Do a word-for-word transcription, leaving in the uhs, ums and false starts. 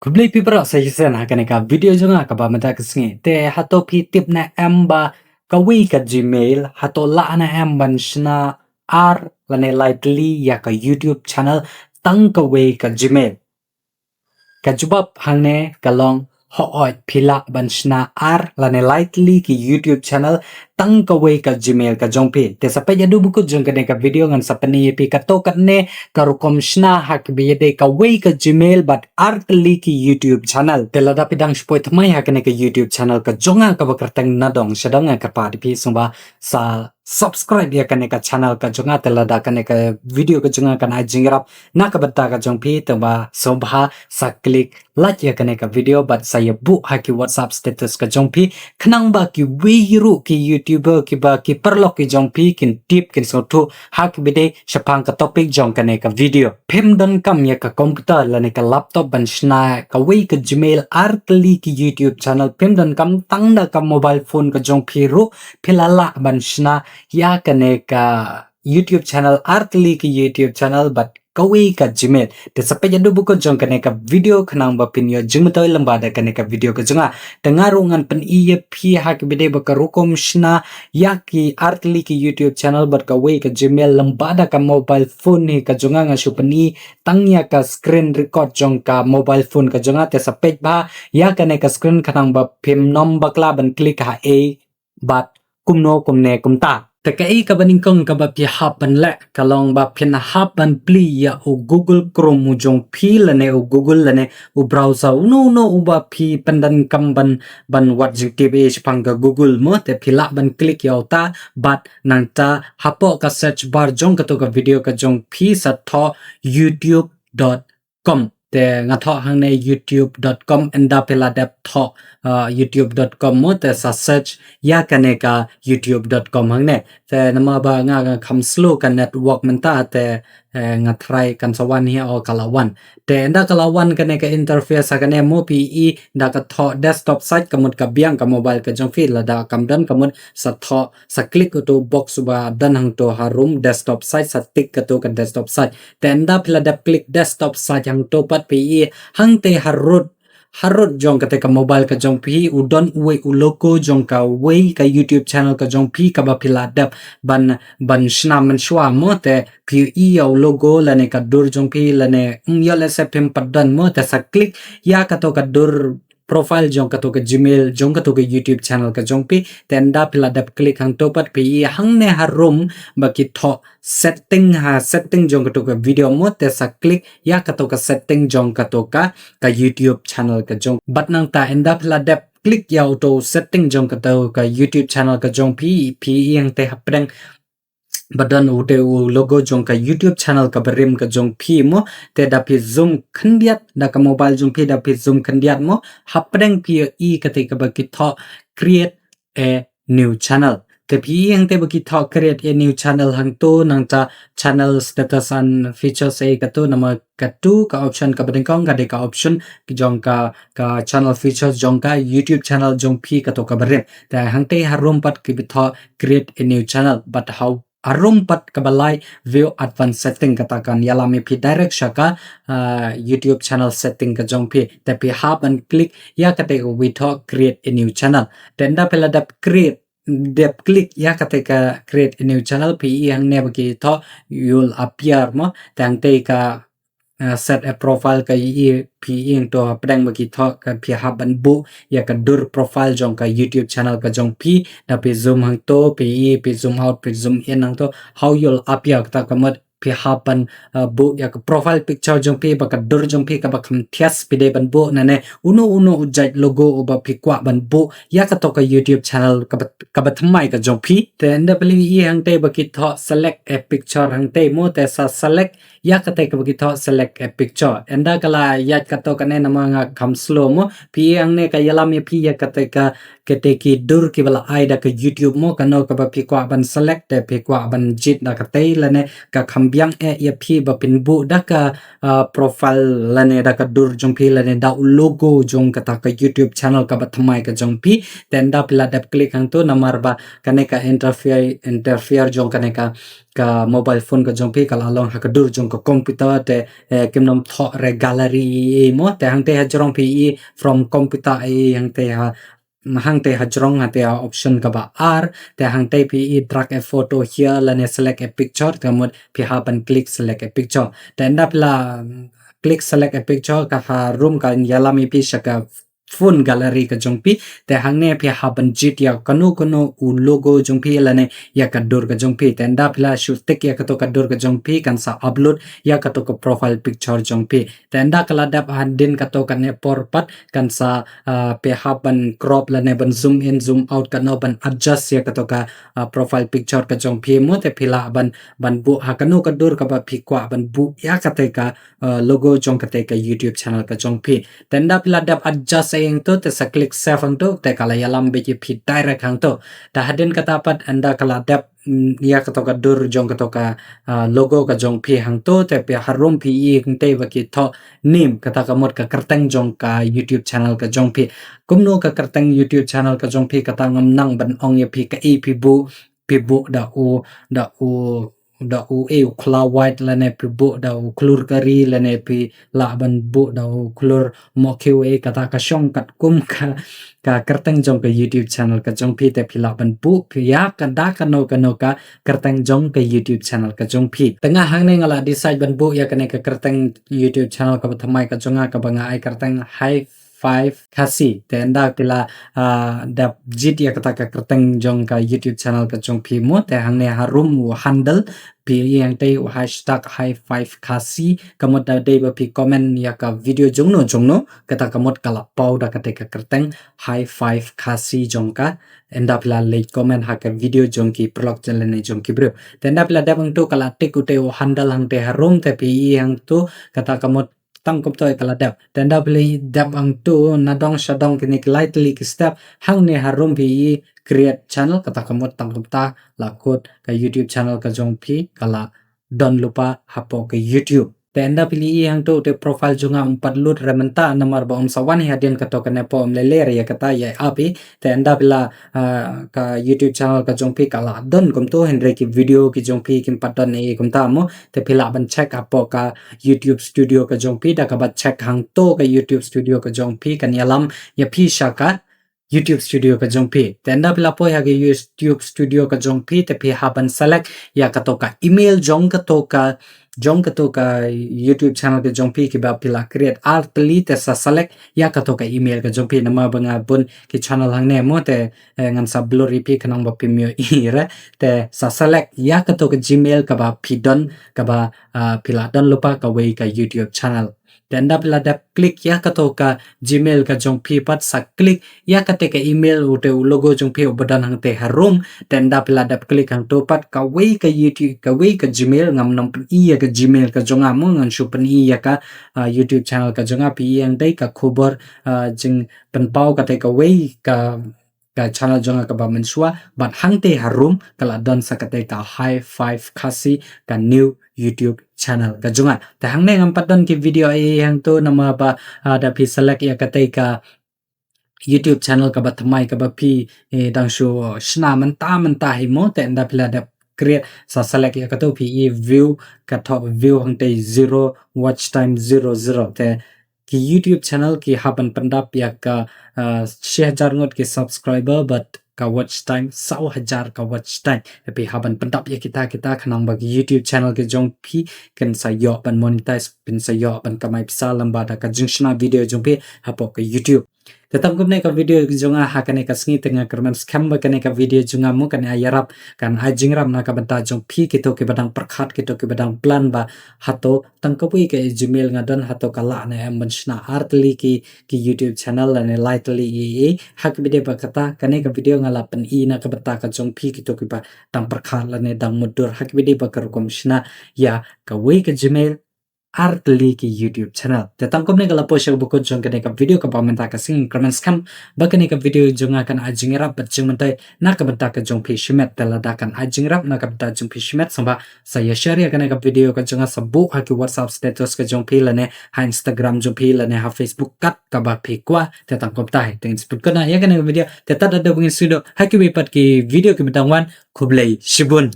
Khublei phi baroh sa shisien ha kane ka video jong nga kaba mynta ka sngi. Te hato phi tip ne em ba kawei ka Gmail hato lah ne em ban shna ar lane lai tylli ïa ka YouTube channel tang kawei ka Gmail? Ka jubab hangne ka long hooid, phi lah ban shna ar lane lai tylli ki YouTube channel tang kawei ka Gmail ka jong phi. Te sa peit haduh ba kut jong kane ka video ngan sa pyni ïa phi kato katne ka rukom shna ha kaba ïadei kawei ka Gmail bad ar tylli ki YouTube channel. Te lada phi dang shu poi thymmai ha kane ka YouTube channel ka jong nga kaba kyrteng Nadong Shadong, nga kyrpad ïa phi sngewbha sa subscribe ïa kane ka channel ka jong nga. Te lada kane ka video ka jong nga kan ai jingïarap na ka bynta ka jong phi, te ba sngewbha sa click like ïa kane ka video bad sa ïa buh ha ki WhatsApp status ka jong phi, khnang ba kiwei ruh ki YouTuber kiba ki paralok ki jong phi kin tip, kin sngewthuh ha kaba ïadei shaphang ka topic jong kane ka video. Phim donkam ïa ka computer lane ka laptop ban shna kawei ka Gmail ar tylli ki YouTube channel, phim donkam, tang da ka mobile phone ka jong phi ruh phi la lah ban shna ïa kane ka YouTube channel ar tylli ki YouTube channel bad kawei ka Gmail. Te sa peit haduh ba kut jong kane ka video khnang ba phin ïoh jingmyntoi lyngba da kane ka video ka jong nga. Te nga ruh ngan pyni ïa phi ha kaba ïadei ba ka rukom shna ïa ki ar tylli ki YouTube channel bad kawei ka Gmail lyngba da ka mobile phone hi ka jong nga. Nga shu pyni tang ïa ka screen record jong ka mobile phone ka jong nga. Te sa peit bha ïa kane ka screen khnang ba phim nym bakla ban click ha ei bad kumno kumne kumta. Te kaei kaba nyngkong kaba phi hap ban leh ka long ba phin hap ban plie ïa u Google Chrome u jong phi lane u Google lane u browser uno uno uba phi pyndonkam ban, ban wad jingtip shaphang ka Google mo. Te phi lah ban click ïa uta bad nangta hapoh ka search bar jong kato ka video ka jong phi sa thoh youtube dot com. Te nga thoh hangne youtube dot com, ynda phi la dep thoh, uh, youtube dot com mo, te sa search ïa kane ka youtube dot com hangne. Te namar ba nga, nga kham slow ka network mynta, te, eh, nga try kan sa wan hi, o ka la wan. Te ynda ka la wan kane ka interface ha kane mo, phi i da ka thoh desktop site, ka mut ka biang ka mobile ka jong phi. Lada kam don, ka mut sa thoh, sa click uto box uba don hangto harum, desktop site, sa tick kato ka desktop site. Te ynda phi la dep click desktop site hangto pat, phi i hangtei harud, harud jong kata ka mobile ka jong phi u don uwei u logo jong kawei ka YouTube channel ka jong phi kaba phi la dep ban, ban shna mynshuwa mo. Te phi i ïa u logo lane ka dur jong phi lane, mm, ïoh lehse phim pat don mo, te sa click ïa kato ka dur profile jong kato ka Gmail jong kato ka YouTube channel ka jong phi. Te ynda phi la dep click hangto pat, phi i hangne harum ba ki thoh setting, ha setting jong kato ka video mo, te sa click ïa kato ka setting jong kato ka, ka YouTube channel ka jong. Bad nangta ynda phi la dep click ïa uto setting jong kato ka YouTube channel ka jong phi, phi i hangtei hapdeng ba don uto u logo jong ka YouTube channel kaba rim ka jong phi mo. Te da phi zoom khyndiat da ka mobile jong phi, da phi zoom khyndiat mo, hapdeng phi i kata kaba ki thoh create a new channel. Te phi i hangtei ba ki thoh create a new channel hangto, nangta channel status and features, ei kato, namar kato ka option kaba nyngkong ka dei ka option jong ka, ka channel features jong ka YouTube channel jong phi kato kaba rim. Te hangtei harum pat ki thoh create a new channel, bad ha u harum pat kaba lai view advanced setting, kata kan ïalam ïa phi direct sha ka, ah, YouTube channel setting ka jong phi. Te phi hap ban click ïa kata kaba ki thoh create a new channel. Te ynda phi la dep create, dep click ïa kata ka create a new channel, phi i hangne ba ki thoh you'll appear mo. Te hangtei ka, uh, set a profile ka i, phi i hangto hapdeng ba ki thoh ka phi hap ban buh ïa ka dur profile jong ka YouTube channel ka jong phi. Da phi zoom hangto, phi i, phi zoom out, phi zoom in hangto, how you'll appear, kata ka mut phi hap ban, uh, buh ïa ka profile picture jong phi bad ka dur jong phi kaba kham thiah phi dei ban buh, nane uno uno u jait logo uba phi kwah ban buh ïa kato ka YouTube channel kaba, kaba thymmai ka jong phi. Te ynda phi i hangtei ba ki thoh select a picture hangtei mo, te sa select ïa kata kaba ki thoh select a picture. Ynda ka la ïaid kato kane, namar nga kham slow mo, phi i hangne ka ïalam ïa phi ïa kata ka, kata ki dur kiba la ai da ka YouTube mo, kano kaba phi kwah ban select, te phi kwah ban jied da katei lane ka kham biang eh ïa phi ba phin buh da ka, ah, profile lane da ka dur jong phi lane da u logo jong kata ka YouTube channel kaba thymmai ka jong phi. Te ynda phi la dep click hangto namar ba kane ka interfere, interfere jong kane ka, ka mobile phone ka jong phi ka la long ha ka dur jong ka computer te, eh, kim nym thoh re gallery ei ei mo. Te hangtei ha jrong phi i from computer ei ei hangtei ha, hangtei ha jrong hangtei ha option kaba ar, te hangtei phi i drag a photo here lane select a picture, te mut phi hap ban click select a picture. Te ynda phi la, mm, click select a picture ka harum ka ïalam ïa phi sha ka phone gallery ka jong phi, te hangne phi hap ban jied ïa kano kano u logo jong phi lane ïa ka dur ka jong phi. Te ynda phi la shu tick ïa kato ka dur ka jong phi kan sa upload ïa kato ka profile picture jong phi. Te ynda ka la dep hadien kato kane por pat kan sa, ah, phi hap ban crop lane ban zoom in zoom out kano ban adjust ïa kato ka, ah, profile picture ka jong phi mo, te phi lah ban, ban buh ha kano ka dur kaba phi kwah ban buh ïa kata ka, ah, logo jong kata ka YouTube channel ka jong phi. Te ynda phi la dep adjust ïa hangto te sa click save hangto te ka la ïalam beit ïa phi direct hangto. Te hadien kata pat ynda ka la dep, mm, ïa kato ka dur jong kato ka, ah, logo ka jong phi hangto te phi harum phi i hangtei ba ki thoh name kata ka mut ka kyrteng jong ka YouTube channel ka jong phi. Kumno ka kyrteng YouTube channel ka jong phi kata ngam nang ban ong ïa phi kaei phi buh, phi buh da u, da u, da u e u khlawait lane phi buh da u khlur kari lane phi lah ban buh da u khlur mokhiew ei kata ka shong katkum ka, ka kyrteng jong ka YouTube channel ka jong phi te phi lah ban buh phi ïa ka da kano kano ka kyrteng jong ka YouTube channel ka jong phi. Te nga hangne nga la decide ban buh ïa kane ka kyrteng YouTube channel kaba thymmai ka jong nga kaba nga ai kyrteng High Five Khasi. Te ynda phi la, ah, dep jied ïa kata ka kyrteng jong ka YouTube channel ka jong phi mo te hangne harum u handle phi i hangtei u hashtag High Five Khasi ka mut da dei ba phi comment ïa ka video jongno jongno kata ka mut ka la paw da kata ka kyrteng High Five Khasi jong ka. Ynda phi la leit comment ha ka video jong ki paralok jong lane jong ki briew. Te ynda phi la dep hangto ka la tick utei u handle hangtei harum te phi i hangto kata ka mut tang kumto ka la dep. Te ynda phi la dep hangto nadong shadong kine ki lai tylli ki step hangne harum phi i create channel kata ka mut tang kumta la kut ka YouTube channel ka jong phi ka la don lypa hapoh ka YouTube. Te ynda phi la i hangto te profile jong nga um pat lut re mynta namar ba um sa wan hi hadien kato kane por um leh leh re ïa kata ïa ap i. Te ynda phi la, ah, ka YouTube channel ka jong phi ka la don kumto hynrei ki video ki jong phi kim pat don ei ei kumta mo. Te phi lah ban check hapoh ka YouTube Studio ka jong phi da kaba check hangto ka YouTube Studio ka jong phi kan ïalam ïa phi sha ka YouTube Studio ka jong phi. Te ynda phi la poi ha ka YouTube Studio ka jong phi te phi hap ban select ïa kato ka email jong kato ka, jong kato ka YouTube channel ka jong phi kiba phi la create ar tylli te sa select ïa kato ka email ka jong phi namar ba nga bun ki channel hangne mo te, eh, ngan sa blur ïa phi khnang ba phim ïohi re te sa select ïa kato ka Gmail kaba phi don kaba, ah, phi la don lypa kawei ka YouTube channel. Te ynda phi la dep click ïa kato ka Gmail ka jong phi pat sa click ïa kata ka email utei u logo jong phi uba don hangtei harum. Te ynda phi la dep click hangto pat kawei ka YouTube kawei ka Gmail ngam nang pyni ïa ka Gmail ka jong nga mo ngan shu pyni ïa ka, ah, YouTube channel ka jong nga phi i hangtei ka khubor, ah, jingpynpaw kata kawei ka ka channel jong nga kaba mynshuwa bad hangtei harum ka la don sa kata ka High Five Khasi ka new YouTube channel ka jong nga. Te hangne ngam pat don ki video ei ei hangto namar ba, ah, da phi select ïa kata ka YouTube channel kaba thymmai kaba phi, eh, dang shu shna mynta mynta hi mo te ynda phi la dep create sa select ïa kato phi i view ka thoh view hangtei zero watch time zero zero te ki YouTube channel ki hap ban pyndap ïa ka, ah, shi hajar ngut ki subscriber bad ka watch time saw hajar ka watch time. Te phi hap ban pyndap ïa kita kita khnang ba ki YouTube channel ki jong phi kin sa ïoh ban monetize, kin sa ïoh ban kamai pisa lem bad da ka jingshna video jong phi hapoh ka YouTube. Te tang kumne ka video jong nga ha kane ka sngi te nga kyrmen skhem ba kane ka video jong nga mo kan ai ïarap kan ai jingïarap na ka bynta jong phi kito kiba dang pyrkhat kito kiba dang plan ba hato tang kawei ka Gmail nga don hato ka lah ne em ban shna ar tylli ki, ki YouTube channel lane lai tylli ei ei. Ha kaba dei ba kata kane ka video nga la pyni na ka bynta ka jong phi kito kiba dang pyrkhat lane dang mutdur ha kaba dei ba ka rukom shna ïa kawei ka Gmail ar tylli ki YouTube channel. Te tang kumne ka la poi sha ka bakut jong kane ka video kaba mynta ka sngi. Kyrmen skhem ba kane ka video jong nga kan ai jingïarap bad jingmyntoi na ka bynta ka jong phi shimet. Te lada kan ai jingïarap na ka bynta jong phi shimet, sngewbha sa ïa share ïa kane ka video ka jong nga, sa buh ha ki WhatsApp status ka jong phi lane ha Instagram jong phi lane ha Facebook kat kaba phi kwah. Te tang kumta hi, te ngin sa pynkut noh ïa kane ka video. Te tad haduh ba ngin sa ïakynduh ha kiwei pat ki video kiba dang wan, khublei shibun.